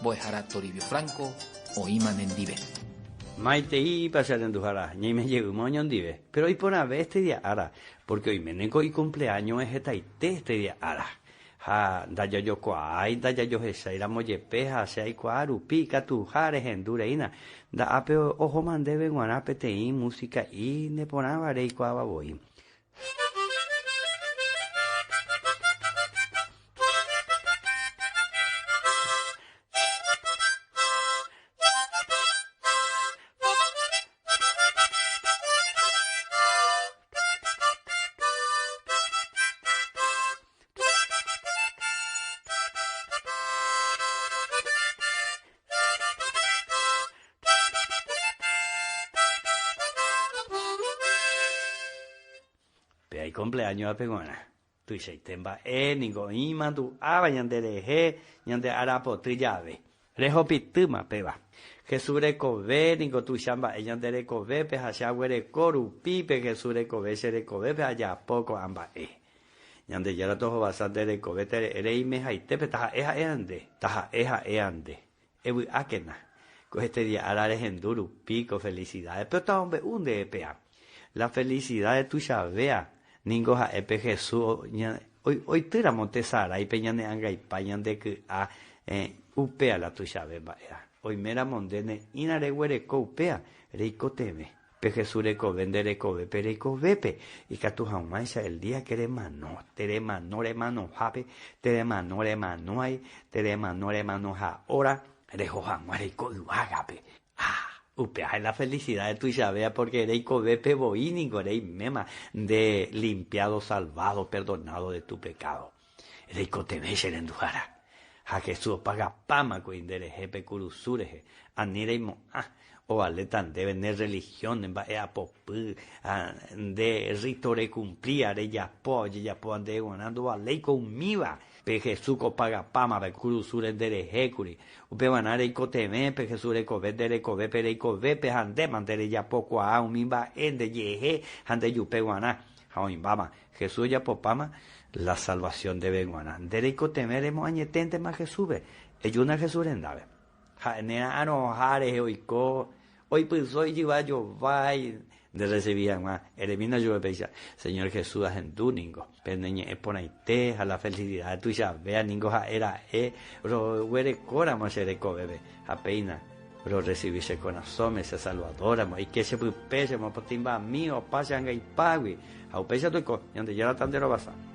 Mbo'ehára Toribio Franco oĩma nendive. Maiteípa che renduhára, ñaime jeýma oñondive. Péro iporãve este día ára, pórke oiméneko ikumpleáñoe hetaite este día ára. Ha ndajajokuaái, ndajajohechái ramo jepe ha che aikuaa rupi ikatuha rehendu reína, nda'ápe ohóma ndéve g̃uarã peteĩ musika'i neporãva reikuaáva voi. Péa ikompleáñovape g̃uarã. Tuichaite mba'e ningo oĩ imandu'áva ñanderehe ñande arapoty jave. Rehopitýma péva. Jesús rekove niko tuicha mba'e ñande rekovépe ha che aguereko rupi pe Jesús rekove che rekovépe ajapo ko'ã mba'e. Ñandejára tohovasa nde rekove tere'e reimehaitépe taha'e ha'éva nde, taha'e ha'éva nde. Evy'ákena. Ko este día ára rehendu rupi ko felicidades, pe otaombe'u ndéve péa. La felicidades tuichavéa ningo ha'e pe Jesús oitýramo tesaráipe ñane angaipa ñande ky'a upéa la tuichave mba'éva. Oiméramo nde ne'ĩra reguereko upéa, reikotevẽ. Pe Jesús rekove nde rekovépe reikovépe, ikatu hag̃uáicha el día que remano, teremano remanohápe, teremano remanóai, teremano remanoha hora, reho hag̃ua reiko yvágape. Ah! Upéva ha'e la felicidad tuichavéva porque reikovépe voi ningo reiméma nde limpiado, salvado, perdonado de tu pecado. Reikotevẽ che renduhára. Ha Jesús opagapáma kuri nde rehe pe kurusu rehe, ani reimo'ã ovaléta ndéve ne religión, ne mba'e'apopy, nde rito rekumplíva, rejapóva, ojejapóva ndéve g̃uarã, ndovaléi ko umíva. Pe Jesús opagapáma pe kurusúre nde rehe kuri. Upevarã reikotevẽ pe Jesús rekove nde rekovépe reikovépe ha ndéma nde rejapokuaa umi mba'e nde jehe ha nde jupe guarã. Ha oĩmbáma, Jesús ojapopáma la salvación ndéve guarã. Nde reikotevẽ remoañeténtema Jesúspe. Ejúna Jesús rendápe. Ha'e nera'arõha rehe oiko, oipyso ijyva jovái nde recibi hag̃ua. Eremína chupe péicha, Señor Jesús ahendu ningo pe ne ñe'ẽ porãite ha la felicidad tuichavéva ningo ha'e ra'e roguerekóramo che rekovépe ha péina rorrecibi che korasõme che Salvador-ramo, eike che pype, che mopotĩmbami opa che angaipágui. Ha upéicha toiko, Ñandejára tanderovasa.